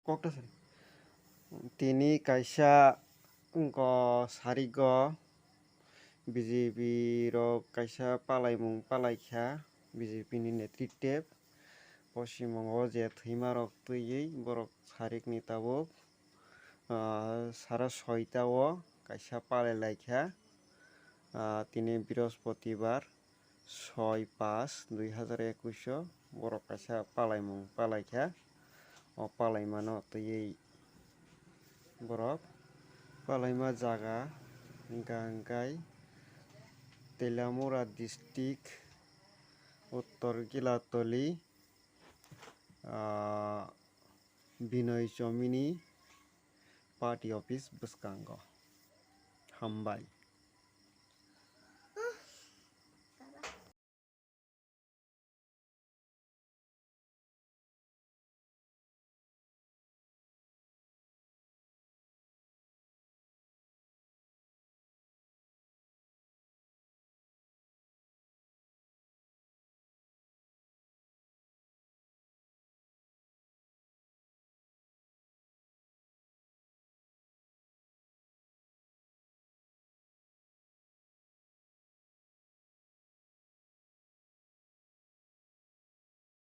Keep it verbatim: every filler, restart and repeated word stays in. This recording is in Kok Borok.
Kokta sari. Tini kaisa wngkha sarigo B J P rok kaisa palaimung palaikha, B J P ni netriteb. Poschim Bongo je thwima rok twiwi borok sarikni tabuk, ah, sara soita o kaisa palai laikha, ah, tini Brihospoti bar soi pash dui hazar ekush o borok kaisa palaimung palaikha. O palaimano twiwi borok palaima jaga hwnkha hwnkhe Telamura district, Uttor Gilatoli, ah, Binoy Chomini party office bwskango. Hambai.